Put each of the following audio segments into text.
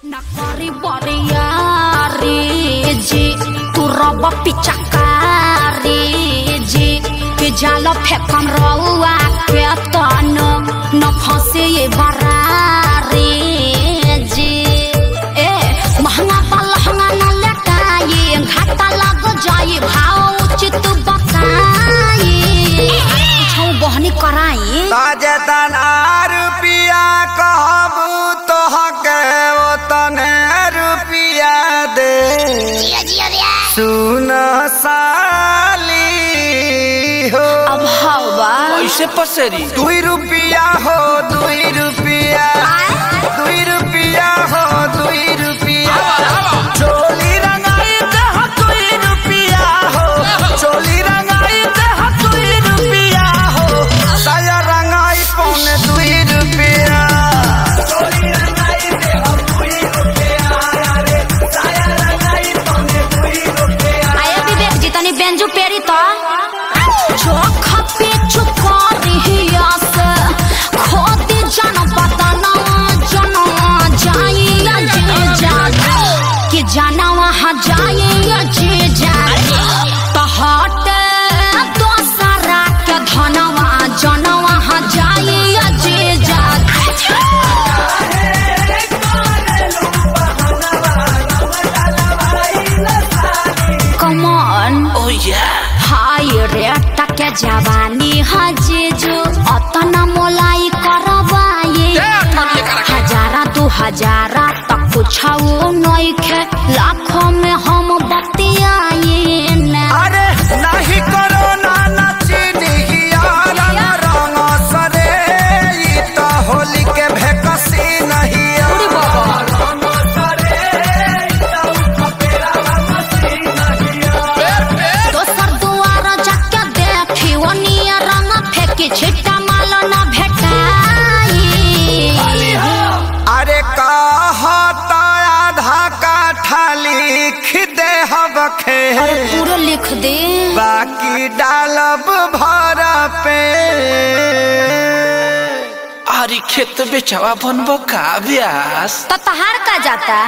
नकरी बरियारी जी तू रब पिचकारी जी के जाल फेकम रउआ के तन न फंसे ये बरारी जी। ए महंगा पलहंगा न लटाई घाटा लग जाई भाव उचित बताई छौ बहनी कराई ताजे रुपिया कहबू तोहके ओतने रुपिया दे। सुन साली हो अब हवा कैसे पसेरी 2 रुपिया हो 2 रुपिया 2 रुपिया हो 2 रुपिया चोली रंगाई दे 2 रुपिया हो चोली रंगाई दे 2 रुपिया हो साया रंगाई पौने 2 रुपिया चोली रंगाई दे 2 रुपिया रे साया रंगाई पौने 2 रुपिया। आया विवेक जी तनी बेंजू पेरी तो चोख पे चुकारी से खोदी जान पता ना जाना जाई जे जा कि जाना वहाँ जाई जे जा तो हट दोसरा के धनवा जाना वहाँ जाई जे जा। Come on. Oh yeah. हाय रे टके जवानी हजीजू अतना मोलाई करवाए हजारा 2000 तक कुछ नइखे लाखों में हम बतियाए ना। अरे नहीं करो ना नचनिया रंग रंग सरे ई तो होली के भेकसी नहीं रंग सरे ई तो खपेरा मसी नहीं। दोसर दुआर जाके देखी ओनिया रंग फेंकी छिट्टा माल न भेटाई। अरे कहता आधा काठा लिख दे हबखे अरे पूरा लिख दे बाकी डालब भर पे। अरे खेत बेचवा बनबो का ब्यास तो तहार का जाता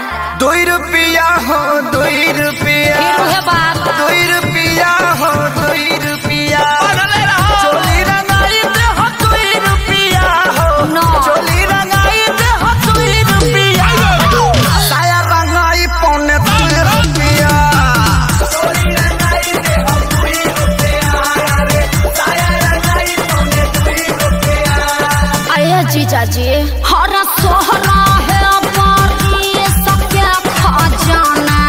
2 रुपिया हो 2 रुपिया फिर उहे बात 2 रुपिया हो 2 रुपिया चोली रंगाई दे हो 2 रुपिया हो चोली रंगाई दे हो 2 रुपिया साया रंगाई पौने 2 रुपिया चोली रंगाई दे हो 2 रुपिया रे साया रंगाई पौने 2 रुपिया। आया जीजा जी हर सोहरा है बारी सबके खजाना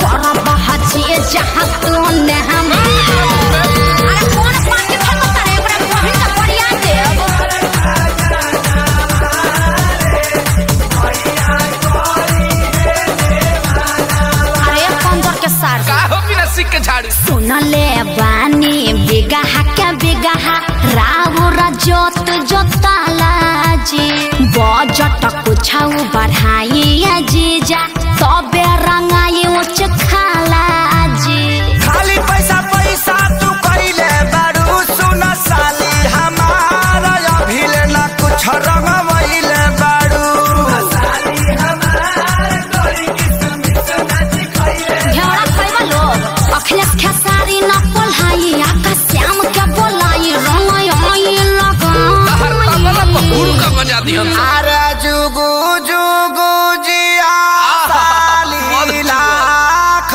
परब हजी जहाँ तूने हम। अरे कौन पानी फेंकता रे ओकरा बहिन का बढ़िया देव। अरे पंजर के सार का हो बिना सिक के झाड़ू। सुन ले बानी बिगहा के बिगहा राउर जोत जोताला जी बजट कुछ बढ़ाई जीजा तबे रंगाई उच खाला जी। खाली पैसा पैसा तू कइले बारू सुन साली हमारा अभिले ना कुछ रंगवइले बारू साली हमार तोरी किसमिस नाच खइले घेरा खइबा लोग अखिलेश खेसारी न पोल्हाई आका श्याम के बोलाई रंग आई तहर तबला लगाई। पर का बजा दिहन। अरे जुगु जुगु जिया साली लाख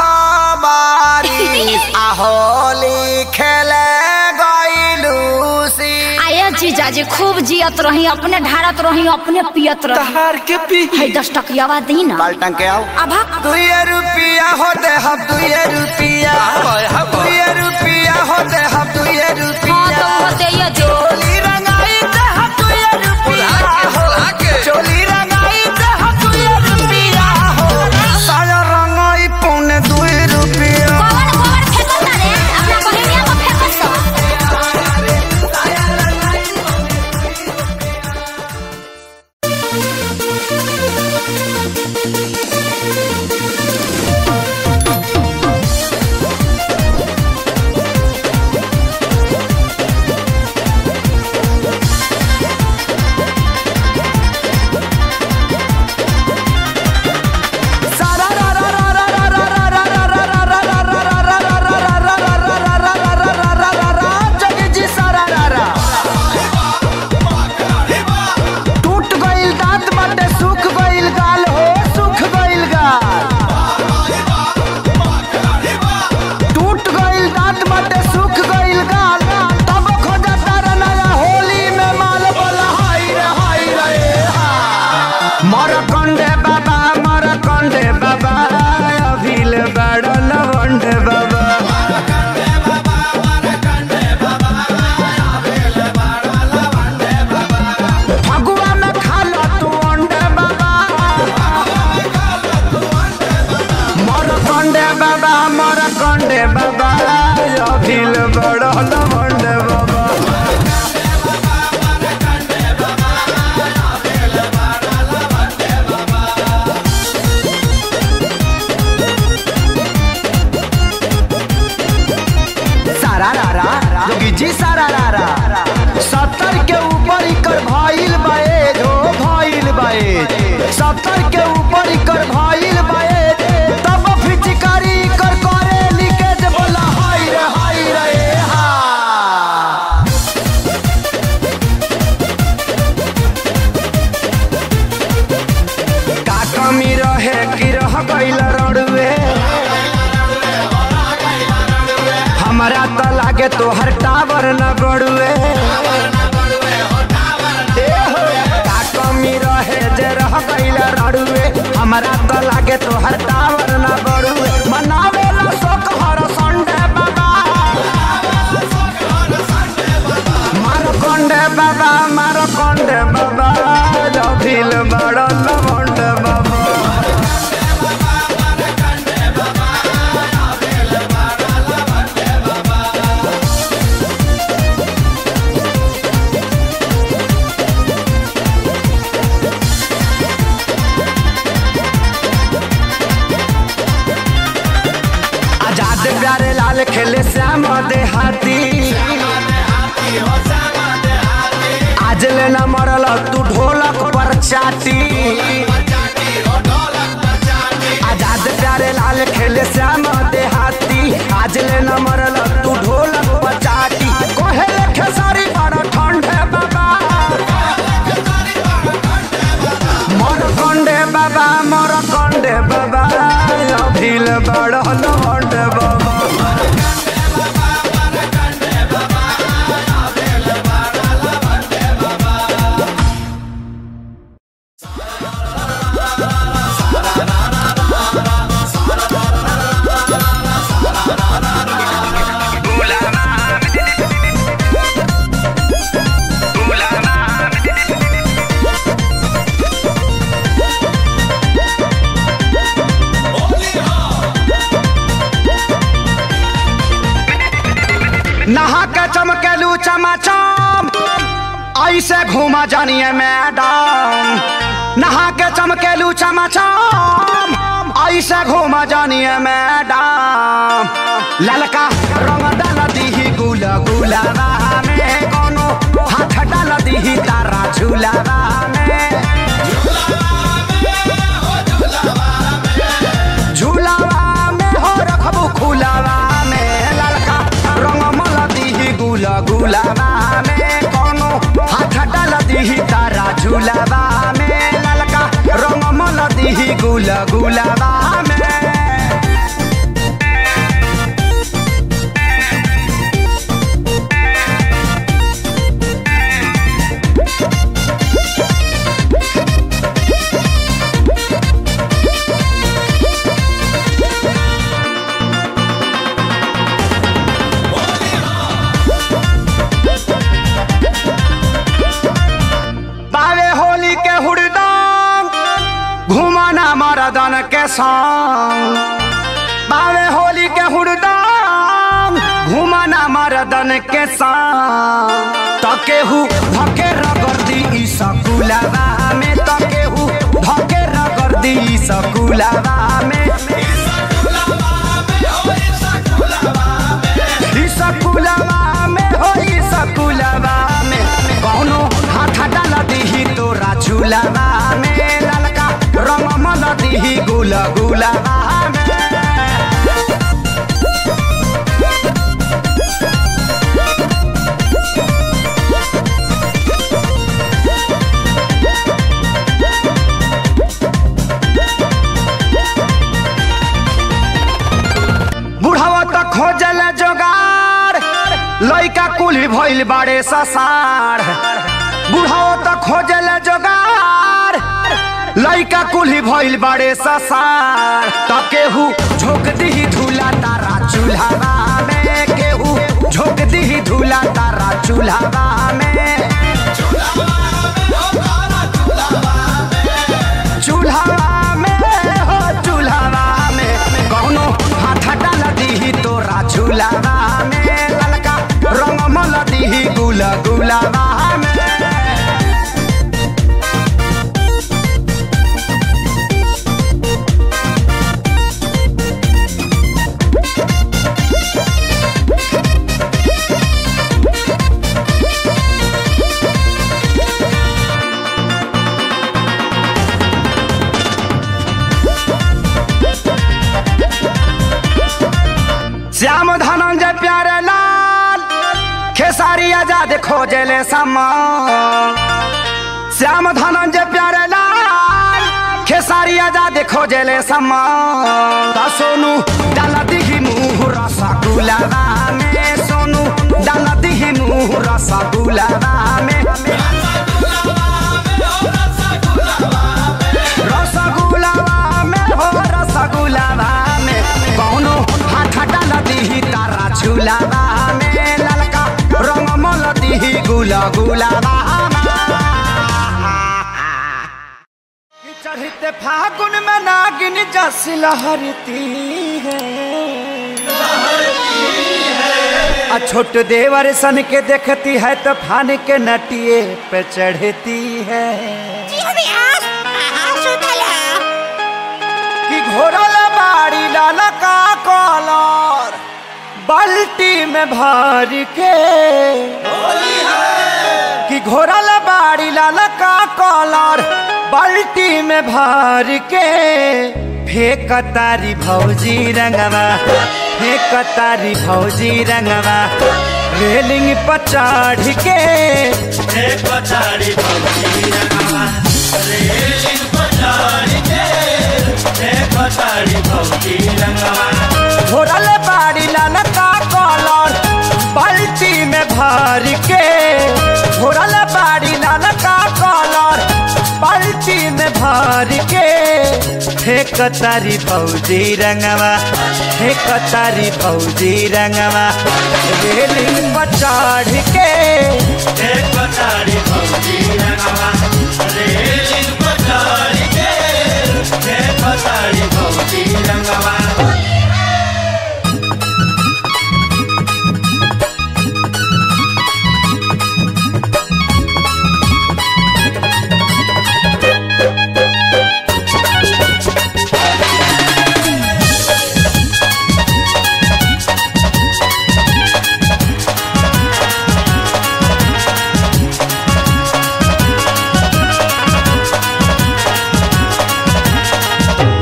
बारी आ होली खेले गइलू सी। आये जीजाजी खूब जियत रही अपने ढारत रही अपने पियत रही। तहार के पी है 10 टकियावा दी ना बाल्टन के आओ अभा 2 रुपिया हो दे हम 2 रुपिया 2 रुपिया हो दे हम 2 रुपिया। हाँ तो होते ये दे। चोली रंगाई दे हम 2 रुपिया हो चोली रंगाई दे हम 2 रुपिया हो साया रंगाई पौने 2 रुपिया। गोबर गोबर फेंकता रे अपना बहिनिया को फेंकत। मरकंडे बाबा मरकंडे बाबा अभिल बड़ लवंडे बाबा। फगुआ में खाला तू अंडे बाबा। मरकंडे बाबा मरकंडे बाबा अभिल बड़ लवंडे बाबा। सारा रारा जोगी जी सारा रारा 70 के ऊपर इकर भइल बाए जो भइल बाए 70 के ऊपर इकर भइल बाए तब फिचकारी इकर करे लीकेज बोला हाय रे हाय रे हा। का कमी रहे कि रह गइल रड़ुए हमरा त लागे तोहर टावर न बड़ुए। का कमी रहे जे रह गइल रड़ुए हमरा त लागे तोहर टावर न बड़ुए। मनावेला शोक हर संडे बाबा मारकंडे बाबा मारकंडे बाबा अभिल बड़ लवंडे बाबा। आजाद प्यारे लाल खेले श्याम देहाती आज लेना मरल तू ढोलक पर चाटी। आजाद प्यारे लाल खेले श्याम देहाती आज लेना मरल तू ढोलक पर चाटी। कोहे खेसारी बड़ा ठंडे बाबा मरकंडे बाबा मरकंडे बाबा अभिल बड़ लवंडे बाबा। नहा के चमकेलू चमाचम ऐसे घूमा जानिए मैडम। नहा के चमकेलू चमाचम ऐसे घूमा जानिए मैडम। ललका रंग डाल दीही गुला गुलाबा में कोनो हाथ डाल दीही तारा झूलाबा में। झूलाबा में हो रखबू खुलाबा में ललका रंग मल दीही गुला गुलाबा में कोनो हाथ डाल दीही तारा झूलाबा में ललका रंग मल दीही गुला गुलाबा में। बावे होली के हुड़दंग घुमाना मरदन के संग। बावे होली के हुड़दंग घुमाना मरदन के संग। तकेहू धके रगड़ दी ई सकुलावा में तकेहू धके रगड़ दी ई सकुलावा में। ई सकुलावा में हो ई सकुलावा में कौनो हाथ डाल दीही तोरा झूलावा में ललका रंग मल दीही गुला गुलाबा में। बुढ़ावा त खोजल जोगार लइका कुली भइल बाड़े ससार। बुढ़ाओ त खोजल जोगार लइका कुल्ही भइल बड़े ससार, त केहू झोंक दिही धूला तारा चूल्हावा में, केहू झोंक दिही धूला तारा चूल्हावा में, चूल्हावा में हो चूल्हावा में, कौनो हाथ डाल दिही तोरा झूलावा में, ललका रंग मल दिही गुला गुलावा में। श्याम धनंजय प्यारे लाल खेसारी आजाद खोजले समान, श्याम धनंजय प्यारे लाल खेसारी आजाद खोजले समान, त सोनू डाल दिही मुँह रसगुल्लावा में, सोनू डाल दिही मुँह रसगुल्लावा में, रसगुल्लावा में हो रसगुल्लावा में, कौनो हाथ डाल दिही तारा झूलावा में, ललका रंग मल दिही गुला गुलावा में। चढ़ते फागुन में नागिन जस लहरती है, आ छोट देवर सन के देखती है तो फान के नटिए पे चढ़ती है, कि घोरल बाड़ी लाला का कलर बाल्टी में भर के, कि घोरल बाड़ी लाला का कलर बाल्टी में भर के, फेंक तारी भौजी रंगवा, फेंक तारी भौजी रंगवा रेलिंग पर चढ़ के, फेंक तारी भौजी रंगवा रेलिंग पर चढ़ के, फेंक तारी भौजी रंगवा। घोरल बाड़ी ललका कलर बाल्टी में भर के, घोरल बाड़ी ललका कलर बाल्टी में भर के, फेंक तारी भौजी रंगवा, फेंक तारी भौजी रंगवा रेलिंग पर चढ़ के, फेंक तारी भौजी रंगवा रेलिंग पर चढ़ के, फेंक तारी भौजी रंगवा।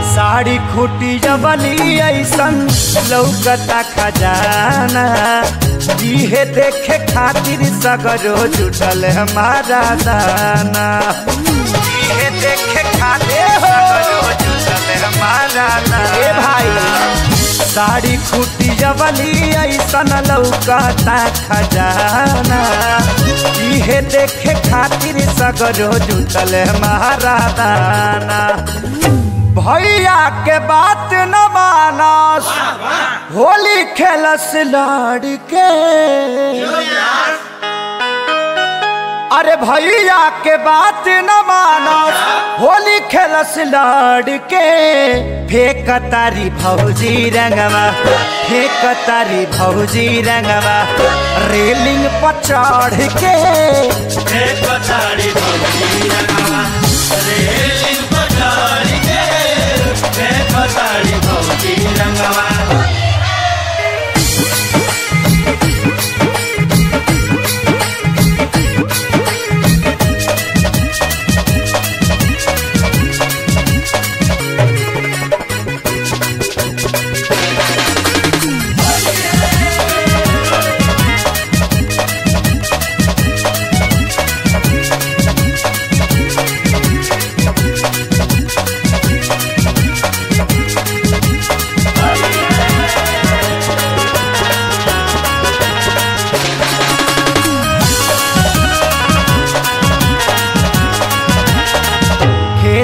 साड़ी खूटी जबली ऐसन लौकता खजाना, जीहे देखे खातिर सगरो जुटल हमारा दाना, जीहे देखे खातिर सगरो जुटल हमारा दाना। ए भाई साड़ी खूटी जबली ऐसन लौकता खजाना, जीहे देखे खातिर सगरो जुटल हमारा दाना। भैया के बात न मानस होली खेलस लड़के, अरे भैया के बात न मानस होली खेलस लड़के, फेंक तारी भौजी रंगवा, फेंक तारी भौजी रंगवा रेलिंग पर चढ़ के, फेंक तारी भौजी रंगवा रेलिंग पर चढ़ के, फेंक तारी भौजी रंगवा।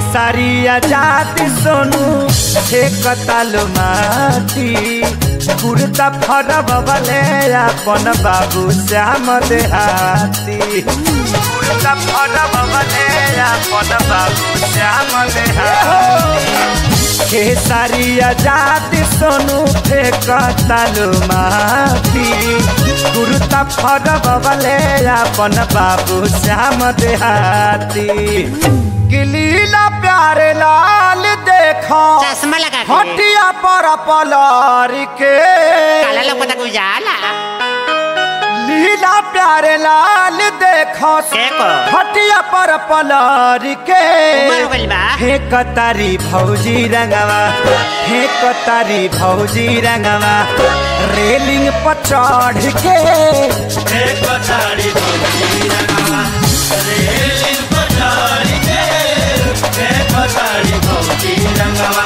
खेसारी आजाद सोनू फेकतालो माटी कुर्ता फरब वाले अपन बाबू श्याम देहाती। कुर्ता फरब वाले अपन बाबू श्याम देहाती। खेसारी आजाद सोनू फेकतालो माटी कुर्ता फरब वाले अपन बाबू श्याम देहाती। गिलीला प्यारे लाल देखो चश्मा लगा के हटिया पर पलार के काला लोग उजाला। लीला प्यारे लाल देखो हटिया पर पलार के फेंक तारी भौजी रंगवा, फेंक तारी भौजी रंगवा रेलिंग पर चढ़ के। फेंक तारी भौजी रंगवा रेलिंग पर चढ़ के, फेंक तारी भौजी रंगवा।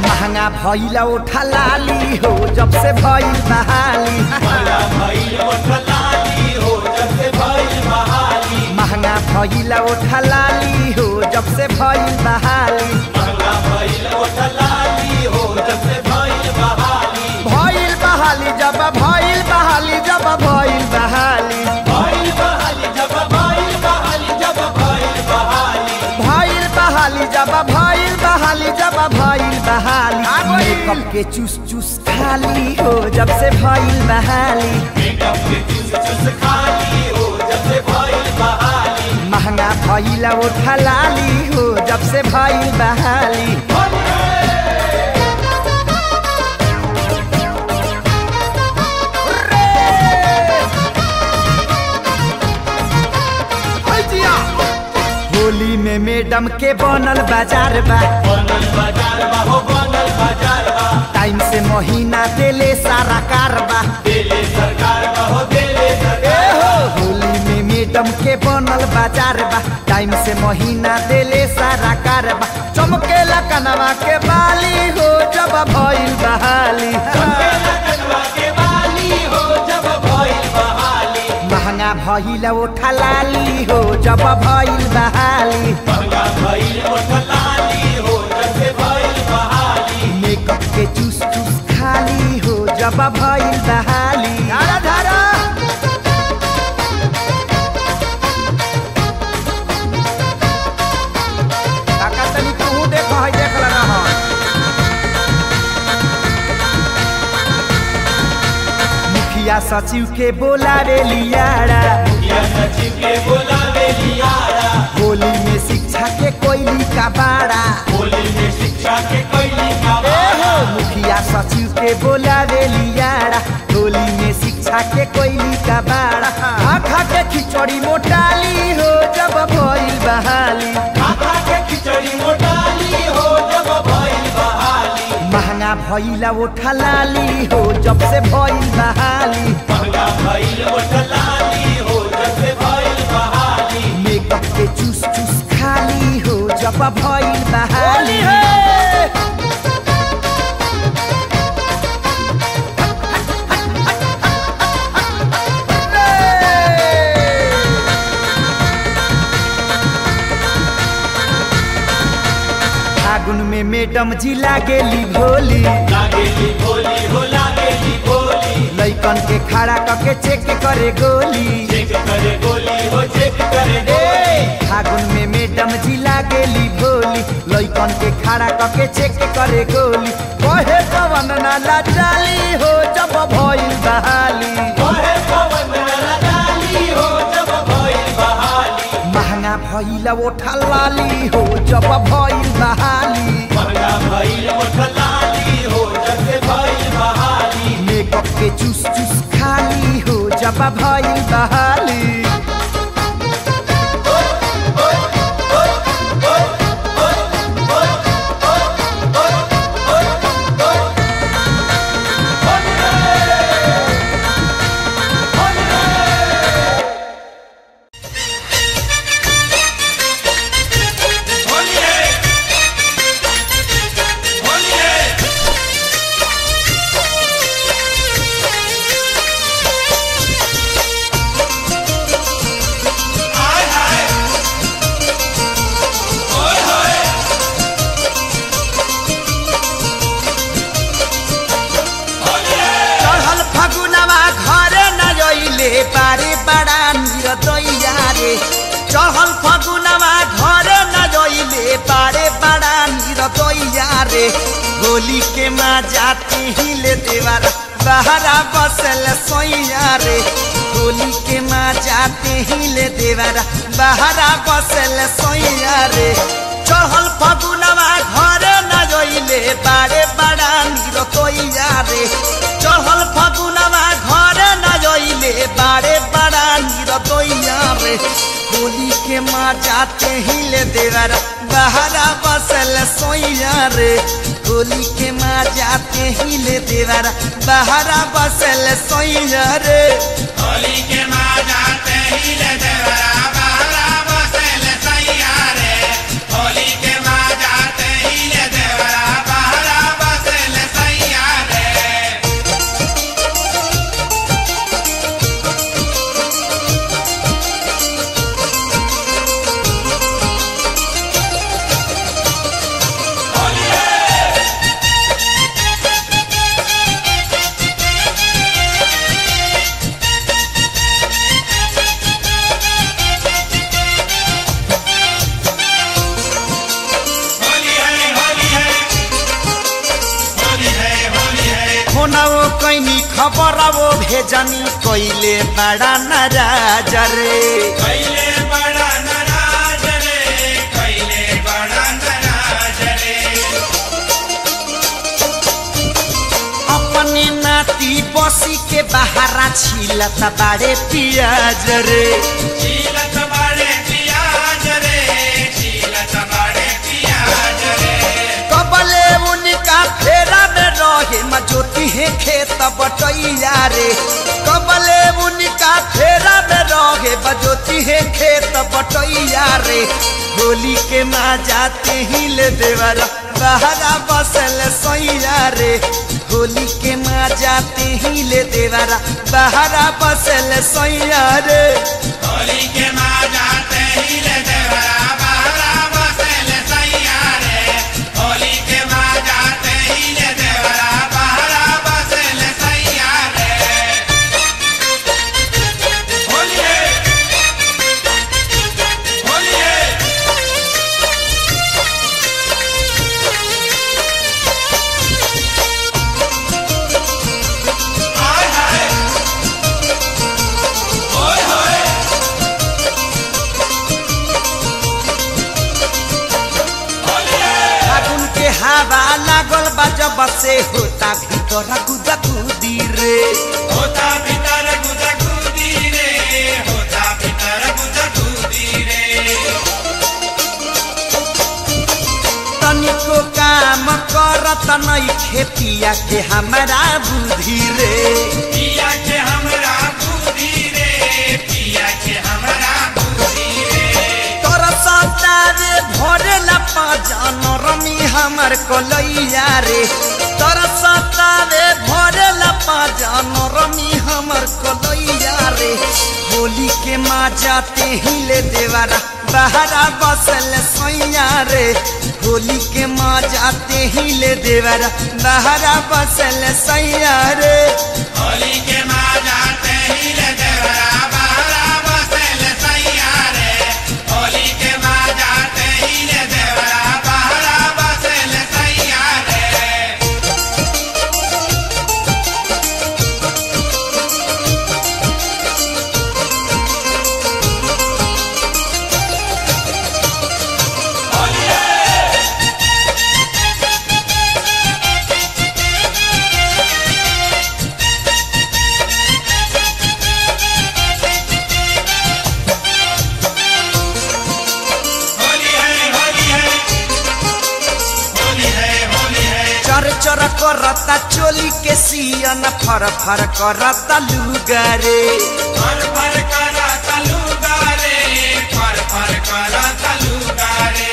महंगा भइला उठा लाली हो जब से भइल बहाली। महंगा भइला उठा लाली हो जब से भइल बहाली। महंगा भइला उठा लाली हो जब से भइल बहाली। महंगा भइला उठा लाली हो जब से भइल बहाली। भइल बहाली जब भइल बहाली जब भइल बहाली। भइल बहाली जब भइल बहाली जब भइल बहाली। भइल बहाली जब भइल बहाली जब भइल बहाली। मेकअप के चूस चूस खाली हो जब से भइल बहाली। मेकअप के चूस चूस खाली हो जब से भइल बहाली। महंगा भइला उठा लाली हो जब से भइल बहाली। होली में मैडम के बनल बाजार बा, बनल बाजार बा हो बनल बाजार बा। टाइम से महीना देले सारा कारबा, देले सरकार बा हो देले सरकार हो। होली में मैडम के बनल बाजार बा, टाइम से महीना देले सारा कारबा। चमकेला कनवा के बाली हो जब भइल बहाली। चमकेला कनवा के बाली हो जब भइल बहाली। महंगा भइल उठा लाली हो जब भइल बहाली। महंगा भइल उठा लाली हो जब से भइल बहाली। मेकअप के चूस चूस खाली हो जब भइल बहाली। धारा धारा काका तनी तू देख है देख लगा हो। मुखिया सचिव के बोलावे लियारा, मुखिया सचिव के बोलावे लियारा। होली में शिक्षा के कोयली का बाड़ा, होली में शिक्षा के कोयली का बाड़ा। मुखिया सचिव के बोलावे लियारा, होली में शिक्षा के कोयली का बाड़ा। आखा के खिचड़ी मोटाली हो जब भइल बहाली। आखा के खिचड़ी मोटाली हो जब भइल बहाली। महंगा भइला उठा लाली हो जब से भइल बहाली। महंगा भइल उठा लाली हो जब से भइल बहाली। मेकअप के चूस चूस खाली हो जब भइल बहाली। फागुन में मैडम जी लागेली भोली, लागेली भोली हो लागेली भोली। लइकन के खड़ा करके चेक करे गोली, चेक करे गोली हो चेक करे गोली। फागुन में मैडम जी लागेली भोली, लइकन के खड़ा करके चेक करे गोली। कहे पवन नाला जाली हो जब भइल बहाली। कहे पवन नाला जाली हो जब भइल बहाली। महंगा भइल उठा लाली हो जब भइल बहाली। महंगा भइल उठा लाली हो जब से भइल बहाली। मेकअप के चूस चूस खाली हो जब भइल बहाली। होली है। रे। होली के मजा ही ले देवरा बहरा बसल सोइया रे। होली के मजा ही ले देवरा बहरा बसल सोइया रे। चढ़ल फगुनवा घरे न जइले बारे बड़ा निरतोइया रे। चढ़ल फगुनवा घरे न जइले बारे बड़ा निरतोइया रे। होली के मजा ही ले देवरा बहरा बसल सोइया रे। होली के मजा ही ले देवरा बहरा बसल सोइया रे। होली के मजा ही ले देवरा बहरा बसल सोइया रे। होली के मजा ही ले देवरा बहरा बसल सोइया रे। फोनवो कैनी खबरवो भेजनी कैले बड़ा नाराज रे। कैले बड़ा नाराज रे, कैले बड़ा नाराज रे। अपने नाती बसी के बहारा छिलत बाड़े पियाज रे। छिलत बाड़े पियाज रे, छिलत बाड़े पियाज रे। कबले उनका फेरा में रहे मजोती है खेत बटैया रे। कबले उनका फेरा में रहे बजोती है खेत बटैया रे। होली के मजा ही ले देवरा बहरा बसल सोइया रे। होली के मजा ही ले देवरा बहरा बसल सोइया रे। होली के मजा ही ले देवरा बहरा बसल सोइया रे। होली के मजा ही ले देवरा बहरा बसल सोइया रे। होली है, होली है। आय हाय, ओए होए। फागुन के हवा लागल बा जब से होता भीतर गुदगुदी रे। होता भीतर गुदगुदी रे, होता भीतर गुदगुदी रे। तनिको काम करत नहीं खेतिया के हमरा बुद्धि रे। पिया के हमरा बुद्धि रे, पिया के हमरा बुद्धि रे। तरसता रे भरेला पाजान रमी हमर कलैया रे। तरसता रे भरेला पाजान रमी हमर कलैया रे। होली के मजा ही ले देवरा बहरा बसल सोइया रे। होली के मजा ही ले देवरा बहरा बसल सोइया रे। होली के मजा ही ले देवरा बहरा बसल सोइया रे। होली के मजा ही ले देवरा बहरा बसल सोइया रे। होली है, होली है, होली है, होली है। चर चर करता चोली के सियन फर फर करता लुगा रे। फर फर करा तलुगा रे, फर फर करा तलुगा रे।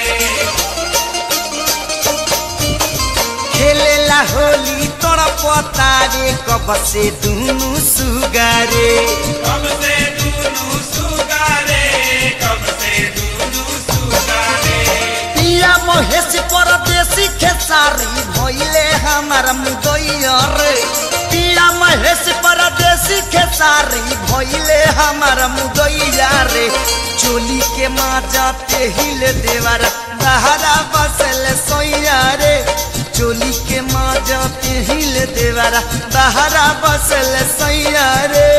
खेलेला होली तोड़ पता रे कब से दुनु सुगा रे। कब से दुनु सुगा रे, कब से दुनु सुगा रे। पिया महेश परदेसी खेसारी भइले हमार मुदैया रे। पिया महेश परदेसी खेसारी भइले हमार मुदैया रे। चोली के माजा ते हिल देवरा बहरा बसल सोइया रे। देवरा बहरा बसल सैया रे।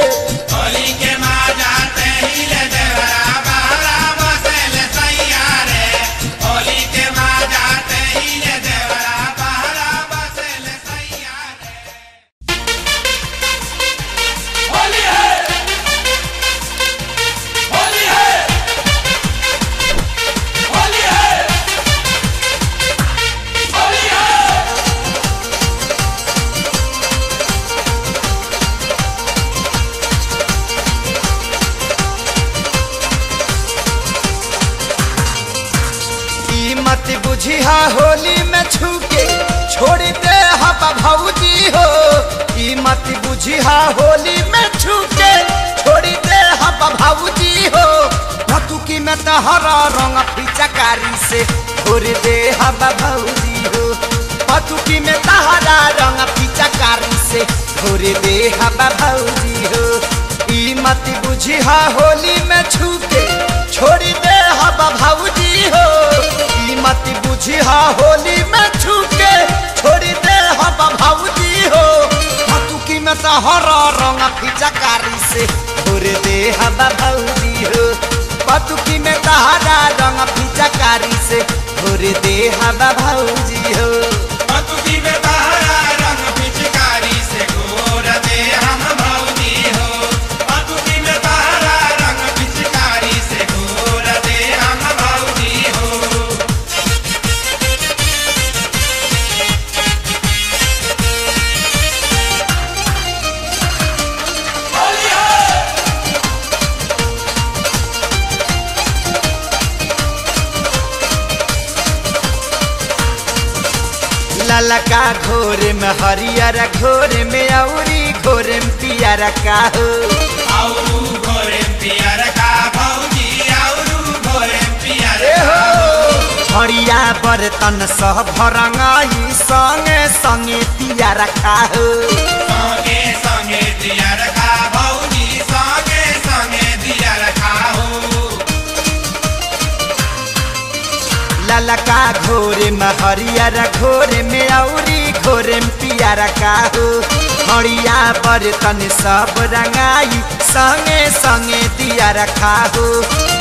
होली के माजा ते ही ले देवरा बहरा बसल सैया रे। होली के माजा ते ही ले देवरा बहरा बसल सैया रे। होली है, होली है, होली है, होली है। ई मत बुझिहा होली में छूके छोड़ दे हबा भौजी हो। ई मत बुझिहा होली में छूके छोड़ दे हबा भौजी हो। भतुकी में तहरा रंग फिचकारी से छोड़ दे हबा भौजी हो। भतुकी में तहरा रंग फिचकारी से छोड़ दे हबा भौजी हो। ई मत बुझिहा होली में छूके छोड़ दे हबा भौजी हो। ई मत बुझिहा होली में छूके छोड़ दे हबा भौजी हो। भतुकी में तहरा रंग फिचकारी से छोड़ दे हबा भौजी हो। भतुकी में तहरा रंग फिचकारी से छोड़ दे हबा भौजी हो। पतुकी में तहरा रंग पिचकारी से घोर दे हम भौजी हो। पतुकी में तहरा रंग पिचकारी से घोर दे हम भौजी हो। होली है, ललका घोर में हरियर घोर में औरी घोर में पियर का हो। औरू घोरे पियर का भौजी, औरू घोरे पियर ए का। हो हरिया बर्तन सब रंगाई संगे संगे तिया रखा हो। संगे संगे दिया रखा भौजी, संगे संगे दिया रखा हो। ललका घोर में हरियर घोर में औरी घोर में पिया रखा हो। हरिया बर्तन सब रंगाई संगे संगे दिया रखा हो।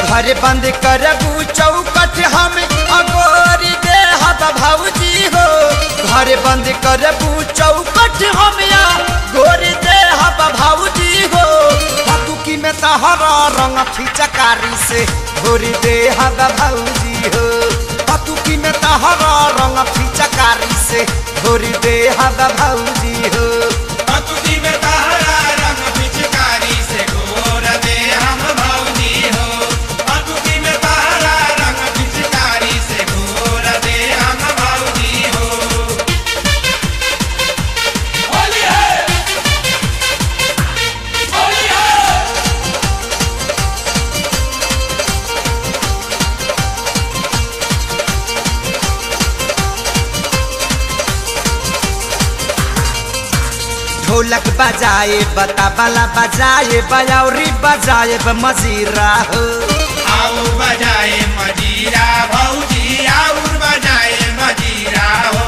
घर बंद करबू चौकट हम अगोर दे हब भौजी हो। घर बंद करबू चौकट हम या गोर दे हब भौजी हो। भतुकी में तहरा रंग फिचकारी से घोर दे हब भौजी हो। भतुकी में तहरा रंग फिचकारी से घोर दे हब भौजी हो। पतुकी में तहरा रंग पिचकारी से घोर दे हम भौजी हो। पतुकी में तहरा रंग पिचकारी से घोर दे हम भौजी हो। होली है, होली है। ढोलक बजाए बताबला बजाए बजौरी बजाए मजीरा हो। आऊ बजाए मजीरा भौजी, आऊ बजाए मजीरा हो।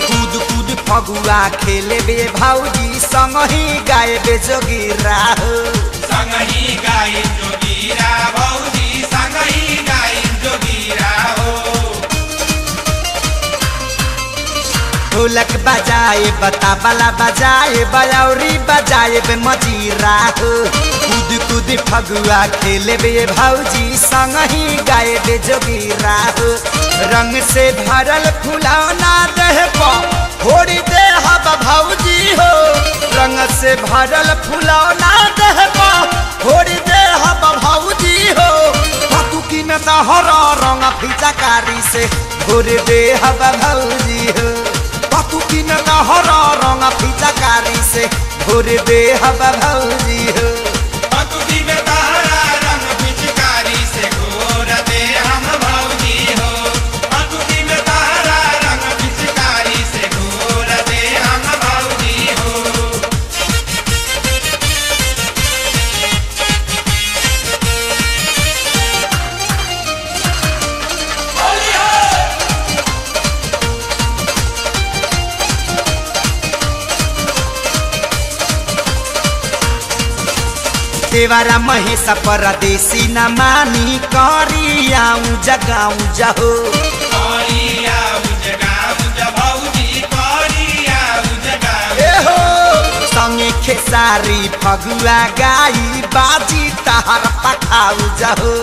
कूद कूद फगुआ खेले बे भौजी संग ही गाए बे जोगीरा हो। संग ही गाई जोगीरा भौजी, संग ही गाई जोगीरा हो। ढोलक बजाए बताबला बजाए बजौरी बजाए बे मजीरा हो। कूद कूद फगुआ खेले बे भौजी संग ही गाए बे जोगीरा हो। रंग से भरल फुलौना देह पर फोड़ दे हब भौजी हो। रंग से भरल फुलौना देह पर फोड़ दे हब भौजी हो। भतुकी में तहरा रंग फिचकारी से घोर दे हब भौजी हो। भतुकी में तहरा रंग फिचकारी से घोर दे हब भौजी हो। पतुकी में तहरा रंग पिचकारी से घोर दे हम भौजी हो। पतुकी में तहरा रंग पिचकारी से घोर दे हम भौजी हो। होली है, देवारा महेश परदेसी न मानी करी आऊं जगाऊं जहो। ए हो संगे खेसारी फगुआ गाई बाजी तहर पखाऊ जहो।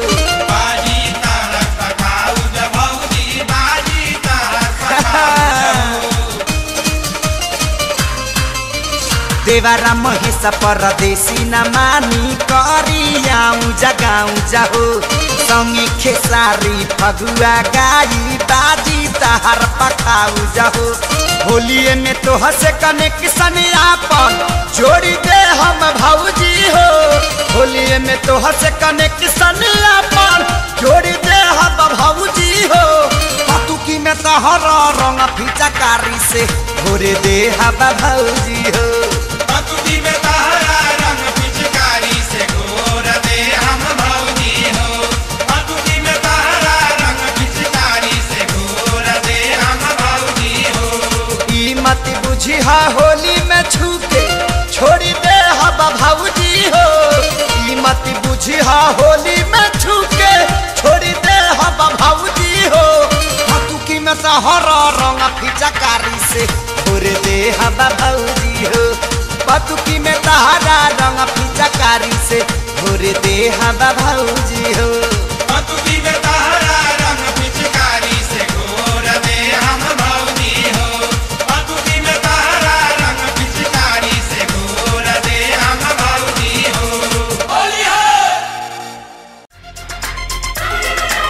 देवारा महेश परदेसी न मानी करी आऊं जगाऊं जहो। संगे खेसारी फगुआ गाई बाजी तहर पखाऊ जहो। होलिये में तो हंसे कनेक्शन आपन जोड़ी दे हम भौजी हो। होलिये में तो हंसे कनेक्शन आपन जोड़ी दे हम भौजी हो। पतुकी में तहर रंग फिचकारी से भोरे दे हम भौजी हो। पतुकी में तहरा रंग पिचकारी से घोर दे हम भौजी हो। पतुकी में तहरा रंग पिचकारी से घोर दे हम भौजी हो। ई मत बुझी हा होली में छूके छोड़ी दे हम भौजी हो। ई मत बुझी हा होली में छूके छोड़ी दे हम भौजी हो। पतुकी में तहर रंग फिचकारी से घोर दे हम भौजी हो। पतुकी में तहरा रंग फिचकारी से घोर दे हम भौजी हो। पतुकी में तहरा रंग पिचकारी से घोर दे हम भौजी हो। पतुकी में तहरा रंग पिचकारी से घोर दे हम भौजी हो। होली हो। होली है।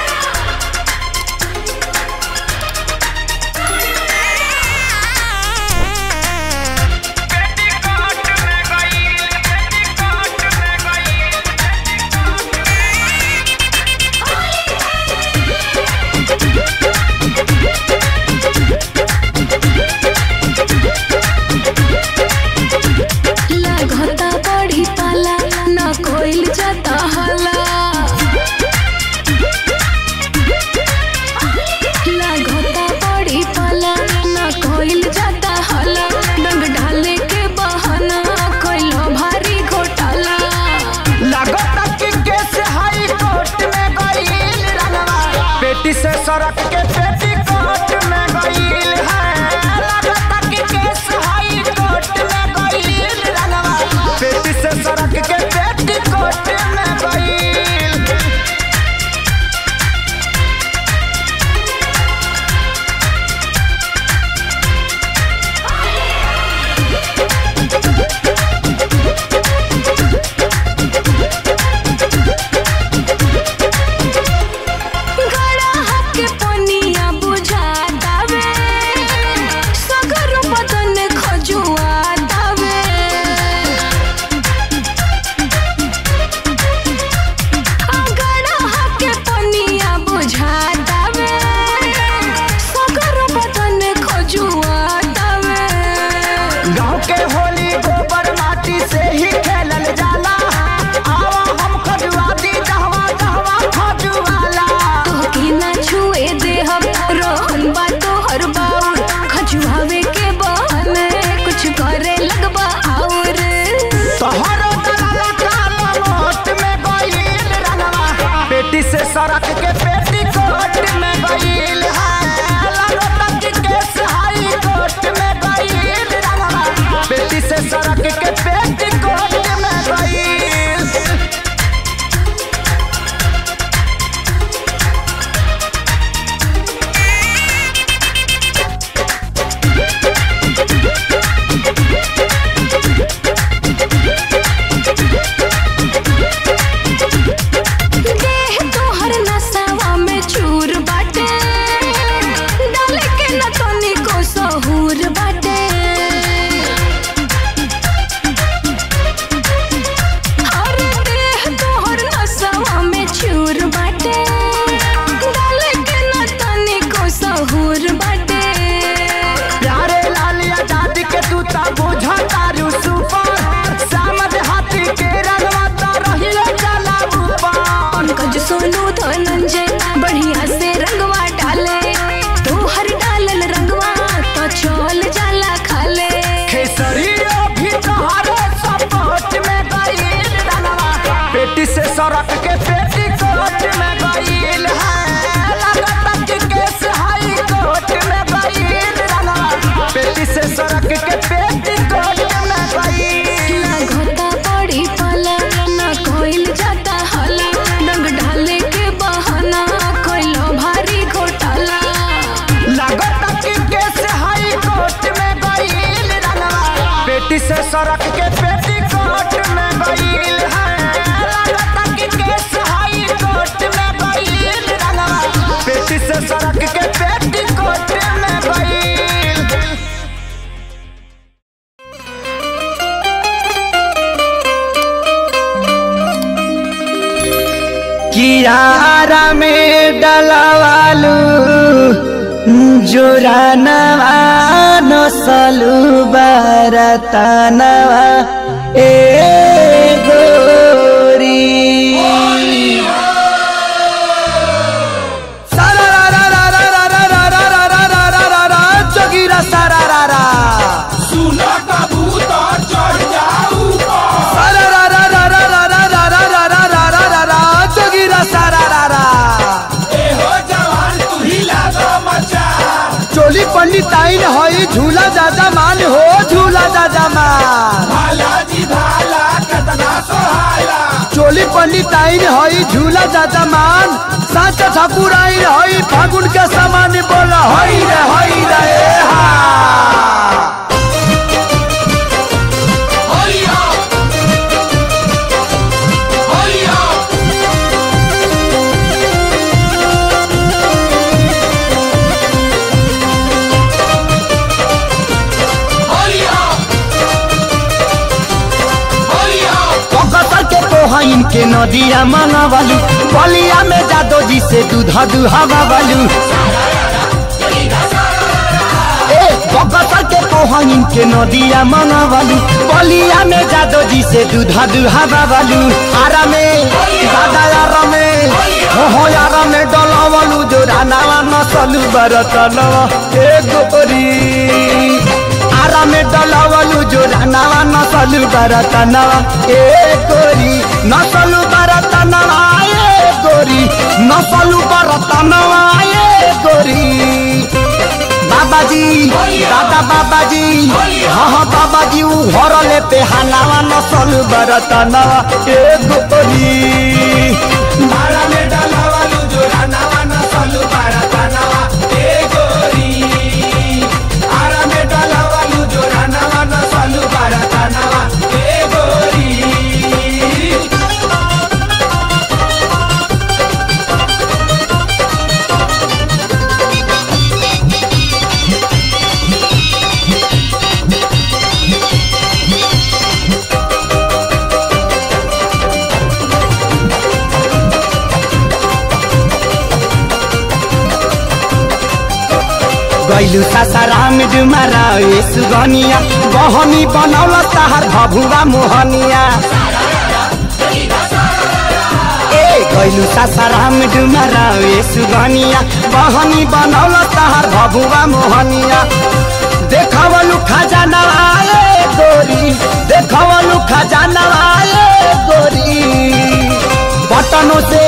सरक के पेटी कोट में गईल है, लागता कि केस हाई कोर्ट में गईल। रंगवा पेटी से सरक के पेटी कोट में गईल। किरारा में डलवालू जोरानवा नसलू बरतनवा ए गोरी। सारा रा रा रा रा रा रा रा रा रा रा रा रा रा जोगीरा सारा रा रा। सुना कबूतर चढ़ जाऊ सारा रा रा रा रा रा रा रा रा रा रा रा रा रा जोगीरा सारा रा रा। ए हो जवान तू ही लागो मचा। चोली पंडिताइन हई झूला जाजा मान हो झूला जाजा मान। भाला जी भाला कतना सोहाला। चोली पंडिताइन हई झूला जाजा मान। साचा ठाकुराइन हई फागुन के सामान बोला हई रे हई रे ए हा। होली हो होली हो। होली हो होली हो। पकड़ के तोहइन के नदिया मंगवालू बलिया में जादो जी से दूध दुहावा वालू। ए पकड़ के तोहइन के नदिया मंगवालू बलिया में जादो जी से दूध दुहावा वालू। आरा में दादा यारा में हो हो यारा में डलवालू जो रानावा नसलू बरतनवा ए गोरी। आरा में डलवलू जो रानावा नसलू बरतनवा ए गोरी। नसलू बरतनवा ए गोरी। नसलू बरतनवा ए गोरी। बाबाजी दादा बाबाजी हाँ हाँ बाबाजी उ हरले पे हनावा नसलू बरतनवा ए गोरी। भाड़ा में डलवालू जो रानावा नसलू बरतनवा ए गोरी। आरा में डलवालू जो रानावा नसलू बरतनवा ए गोरी। गैलु सासाराम डुमारा ए सुगनिया बहनी बनौल ताहार भभुआ मोहनिया। ए गैलु सासाराम डुमारा ए सुगनिया बहनी बनौल ताहार भभुआ मोहनिया। देखवलु खजाना ए गोरी। देखवलु खजाना ए गोरी। पटनों से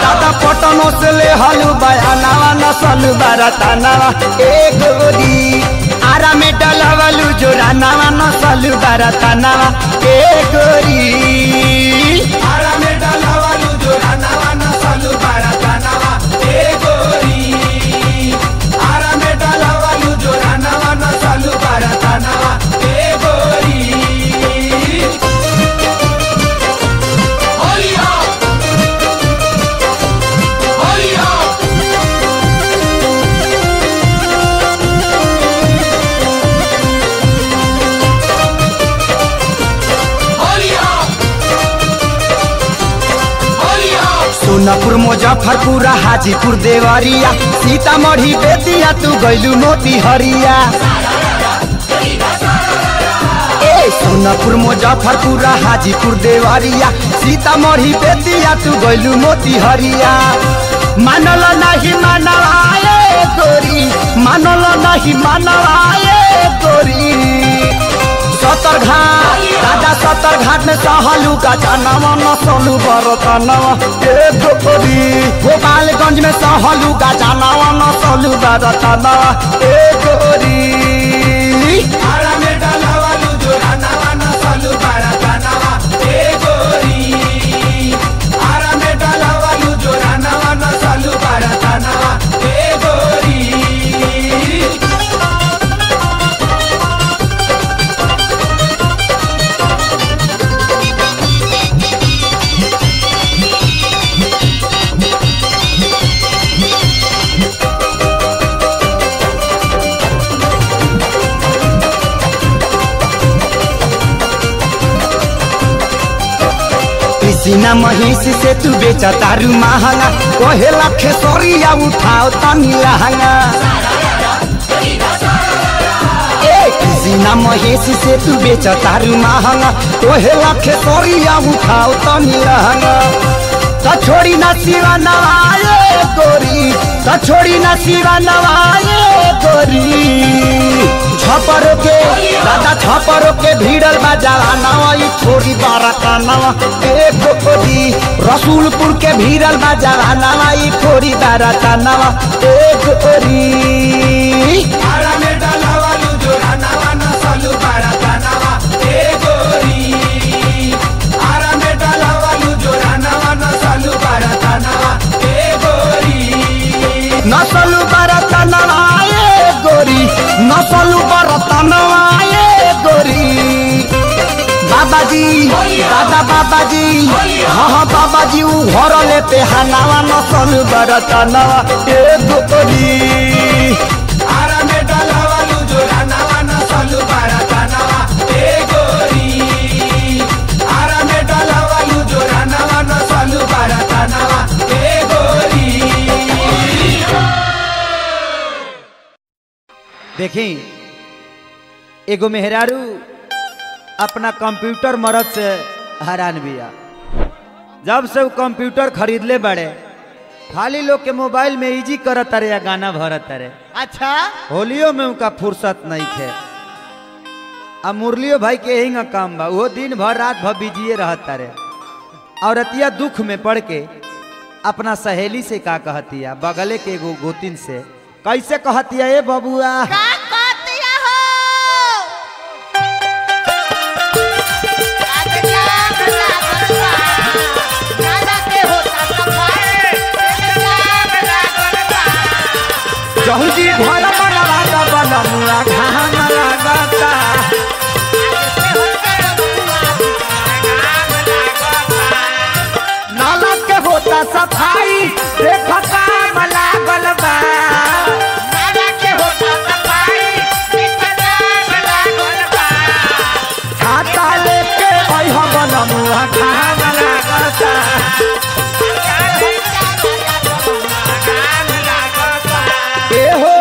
दादा पटनों से ले हलू बयानावा नसलू बरतनावा ए गोरी। आरा में डलवलू जोरानावा नसलू बरतनावा ए गोरी। आरा में डलवालू जो रानावा नसलू बरतनवा ए गोरी। आरा में डलवालू जो रानावा नसलू बरतनवा ए गोरी। होली हो होली हो। होली हो होली हो। सोनपुर मुजफ्फरपुर हाजीपुर देवरिया सीतामढ़ी बेतिया तू गैलू मोतीहरिया। ए सोनपुर मुजफ्फरपुर हाजीपुर देवरिया सीतामढ़ी बेतिया तू गैलू मोतीहरिया। मानल नहीं मानवा ए गोरी। मानल नहीं मानवा ए गोरी। सतर घाट दादा सतर घाट में सहलू का जानवा नसलू बरतनवा ए गोरी। गोपालगंज में सहलू का जानवा नसलू बरतनवा ए गोरी। आरा में डलवालू जो रानावा नसलू बरतनवा ए गोरी। आरा में डलवालू जो रानावा नसलू बरतनवा ए गोरी। किसी ना महेश से तू बेचा तारू महंगा कहेला खेसरिया उठाओ तनी लहंगा। ए किसी ना महेश से तू बेचा तारू महंगा कहेला खेसरिया उठाओ तनी लहंगा। त छोड़ी ना सिवा नवाए गोरी, त छोड़ी ना सिवा नवाए गोरी। छपरो के दादा छपरो के भीड़ल बजावा नवा ई थोड़ी बारता नवा ए गोरी। रसूलपुर के भीड़ल बजावा नवा ई थोड़ी बारता नवा ए गोरी। आरा में डलावा लू जोरा नवा नसलू बारता नवा ए गोरी। आरा में डलावा लू जोरा नवा नसलू बारता नवा ए गोरी। नसलू बारता नवा ए गोरी, नसलू बारता नवा ए गोरी। बाबाजी दादा बाबाजी हाँ हाँ बाबाजी उ घर ले पे हनावा नसलू बारता नवा ए गोरी। आरा में डलावा लू जोरा नवा नसलू बारता नवा ए गोरी। आरा में डलावा लू जोरा नवा नसलू बारता नवा ए गोरी। देखी एगो मेहरारू अपना कंप्यूटर मरद से हैरान बिया। जब से वो कंप्यूटर खरीदले बड़े खाली लोग के मोबाइल में इजी करत रहे या गाना भरत रहे। अच्छा होलियो में उनका फुर्सत नहीं थे। आ मुरलियो भाई के यही काम बा, वो दिन भर रात भर बिजिए रहता रहे। औरतिया दुख में पड़ के अपना सहेली से का कहतिया, बगले के एगो गोतिन से कैसे कहतिया, ए बबुआ का कहतिया हो। जहुजी भर मनवा त बलमुआ घाम लागता। नाला के होता सफाई देख काम लागल बा। छाता लेके अइह बलमुआ घाम लागता। एहो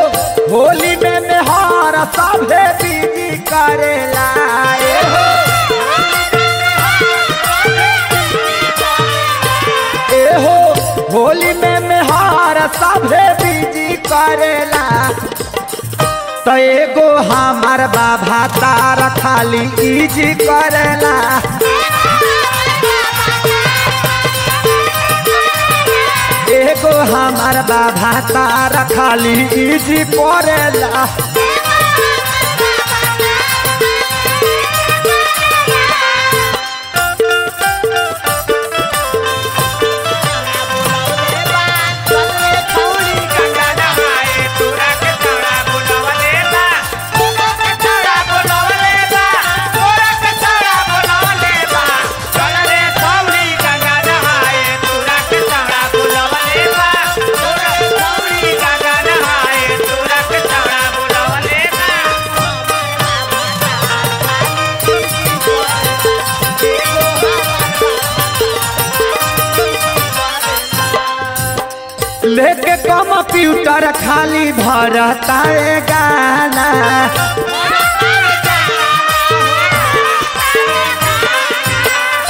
होली में मेहर सभे बीजी करेला। एहो एहो होली में मेहर सभे बीजी करेला। त एगो हमार बाबा तार खाली इजी करेला। एगो हमार बाबा तार खाली इजी करेला। लेके कंप्यूटर खाली भरता है गाना।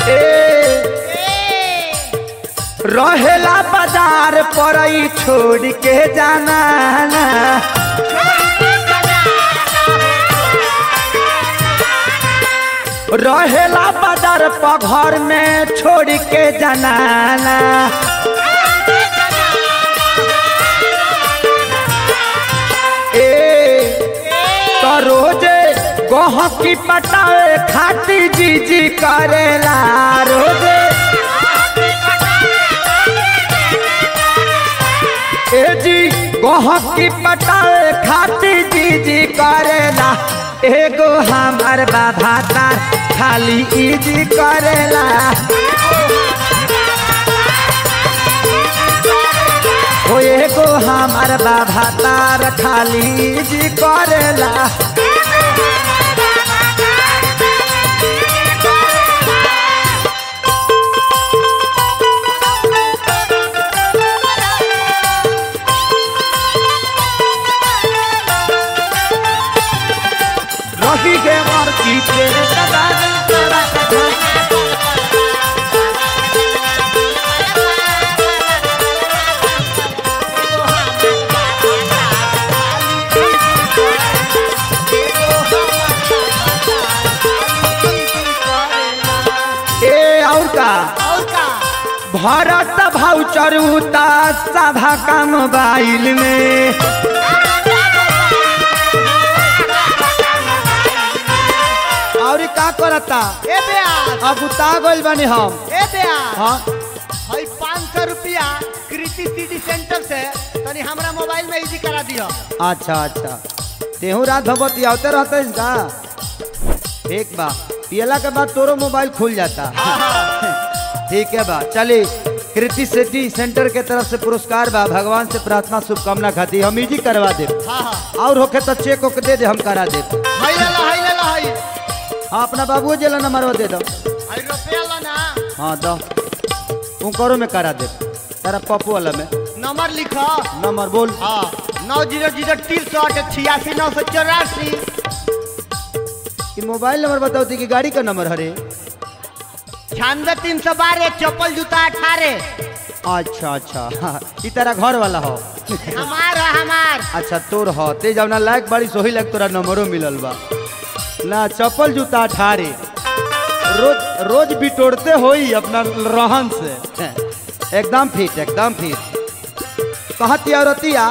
ए रहेला बाजार पर छोड़ के जाना ना। रहेला बाजार पर घर में छोड़ के जाना ना। ए रोजे गहकी पटाए खाती जी जी करेला। रोजे ए जी गहकी पटाए खाती जी जी करेला। एगो हमार बाबा तार खाली इजी करेला। ओ एगो हमार बाबा तार खाली इजी करेला। रही के और की तेरे ए और का भरत भाउचर उता सभा का मोबाइल में। और का करता ए बेयास अब उता गइल बानी हम। ए बेयास हां हई 500 रुपया कृति सिटी सेंटर से तनी हमरा मोबाइल में इजी करा दियो। अच्छा अच्छा तेहू रात भगवती आवते रहते इसका। ठीक बा पियला के बाद तोरो मोबाइल खुल जाता। ठीक है बा चली कृति सिटी सेंटर के तरफ से पुरस्कार बा, भगवान से प्रार्थना शुभकामना खाती हम इजी करवा दे। और होके तो चेक ओके दे दे हम करा दे। हाई ला हाई ला हाई। हाँ अपना बाबू जेला नंबर दे दो। हाई रुपया ला ना। हाँ दो उनकरो में करा दे तारा पप्पू वाला में नंबर लिखो। नंबर बोल। हाँ 900 63 86 984। ये मोबाइल नंबर बताओ कि गाड़ी का नंबर हरे 96 312 चप्पल जूता 18। अच्छा अच्छा हाँ, ई तारा घर वाला हो। हमार हो हमार। अच्छा तोर हो ते जवना लायक बड़ी सोही लायक तोरा नंबरो मिलल बा ना। चप्पल जूता 18 रोज रोज बिटोरते होई अपना रहन से एकदम फिट एकदम फिट। कहती औरतिया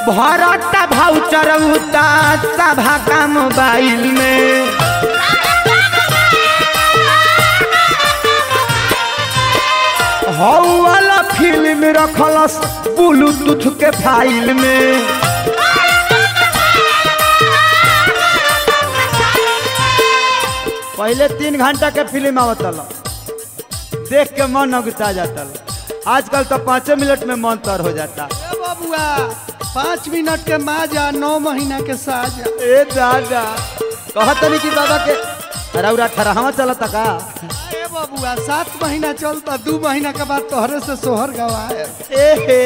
भरत भाउचर उता सभा का मोबाइल में। हौ वाला फिल्म रखलस ब्लूटूथ के फाइल में। पहले 3 घंटा के फिल्म आवतल देख के मन अगुता जाता, आजकल तो 5 मिनट में मन तर हो जाता। ए बाबुआ 5 मिनट के माजा 9 महीना के साजा। ए दादा कहत नहीं कि बाबा के रौरा ठरहवा चलता का। ए बाबुआ 7 महीना चलता, 2 महीना के बाद तोहरे से सोहर गवाए। ए हे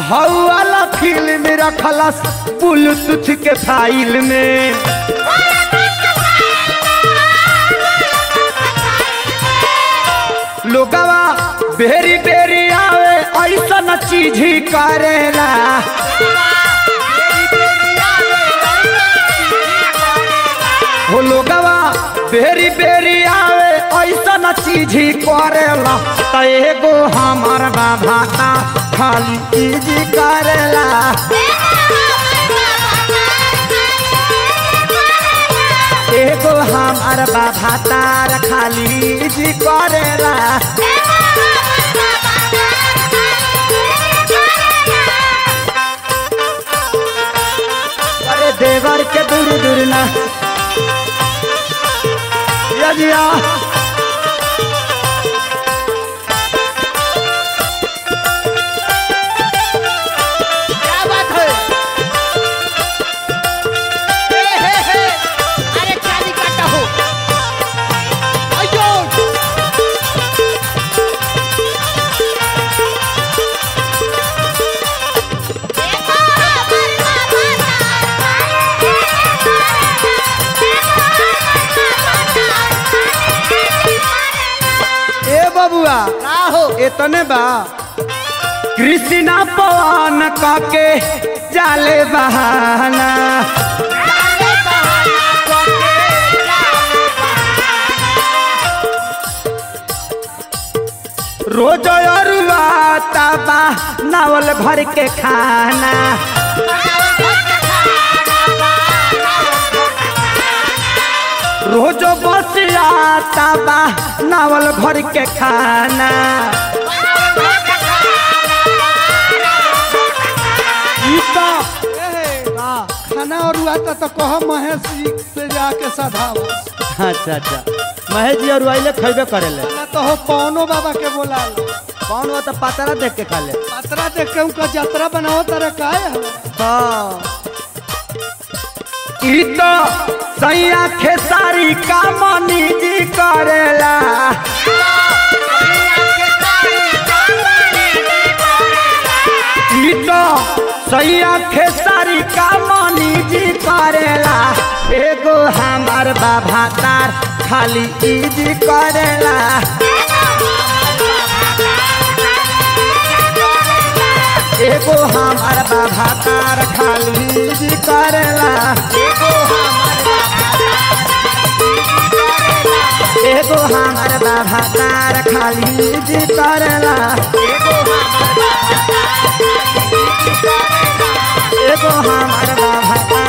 हौ वाला फिल्म रखलस ब्लूटूथ के फाइल में। लोगवा बेरी बेरी आवे ऐसा चीज ही करेला। हो लोगवा बेरी बेरी आवे ऐसा चीज ही करेला त एगो हमार बाबा खाली चीज करेला। एगो हमार बाबा तार खाली जी करेला। अरे देवर के दूर दूर ना यजिया क्या बात है। हे हे हे अरे चाली काटा हो अयो। ए बबुआ का हो इतने बा कृष्णा पवन काके जाले बहाना। रोज अरुआ तबा नावल भर के खाना। रोज बसिया तबा नावल भर के खाना। खाना और आता तो कह महेश जी से जाके सधावा। अच्छा अच्छा महेश जी और आइले खैबे करेले तो हो पौनो बाबा के बोला लो। कौन वो तो पातरा देख के खा ले। पातरा देख के उनका यात्रा बनाओ तारा काय है। हाँ ई तो सैया खेसारी का मनी जी करेला। ई तो सैया खेसारी का मनी जी करेला हमार बाबा तार खाली इजी करेला। एगो हमार बाबा तार खाली इजी करेला। एगो हमार बाबा तार खाली इजी करेला। एगो हमार बाबा